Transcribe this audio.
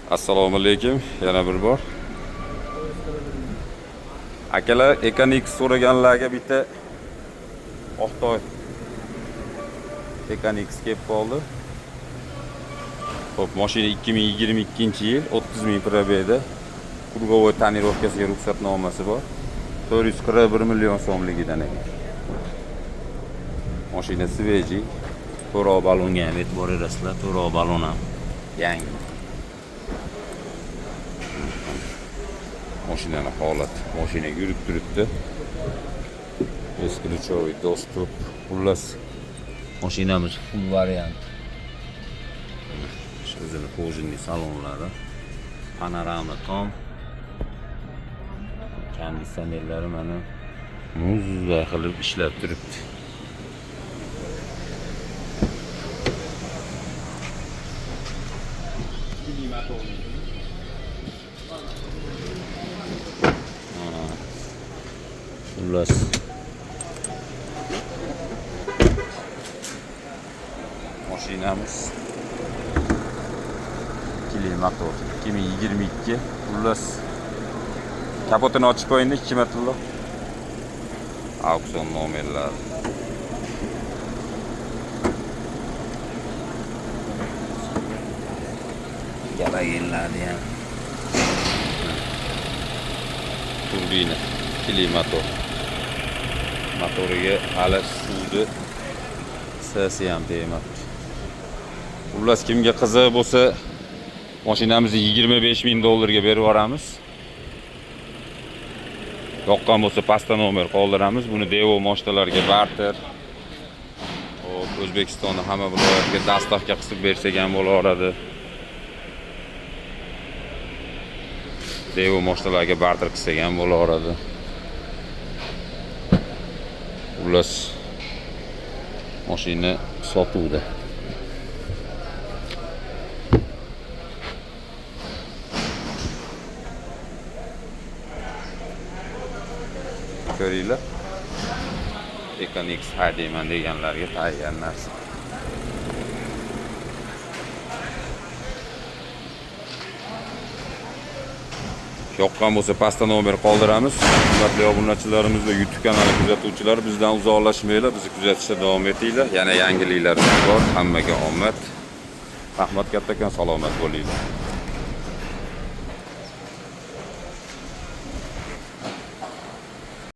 Assalomu alaykum yana bir bor. Akalar, Econic so'raganlarga bitta Oqtoy Econic kelib qoldi. Xo'p, mashina 2022-yil, 30 ming пробег da. Круговой тонировка siga ruxsatnomasi bor. 441 million so'mligidan ekan. Mashina свежий. To'rov balonga ham e'tibor berasizlar, to'rov balon ham yangi. Mashinani holati, mashina yurib turibdi. Бесключевой доступ. Xullas, mashinamiz full variant. Shu o'zini кожаный salonlari, panorama tom. Konditsionerlari mana muzday qilib ishlab turibdi. Xullas, mashinamiz ikili motor, 2022. Xullas, kapotini ochib qo'ying, Hikmatullo. Auksion nomerlari. Galogenlarni ham. Turbina, ikili motor. Motoriga hali suvni sasi ham tegmabdi. Xullas, kimga qiziq bo'lsa, mashinamizni 25 ming dollarga berib yuboramiz. Yoqqan bo'lsa, pastda nomer qoldiramiz. Buni Daewoo mashinalarga barter. Xo'p, O'zbekistonni hamma viloyatiga доставка qilib bersak ham bo'laveradi. Daewoo mashinalarga barter qilsak ham bo'laveradi. Xullas, mashina sotuvda. Ko'ringlar. Econic haydayman deganlarga tayyor narsa. Yoqqan bo'lsa, pastda nomer qoldiramiz. Hurmatli obunachilarimiz va YouTube kanali kuzatuvchilari, bizdan uzoqlashmanglar, bizni kuzatishda davom etinglar. Yana yangiliklarimiz bor. Hammaga omad. Rahmat kattakon, salomat bo'linglar.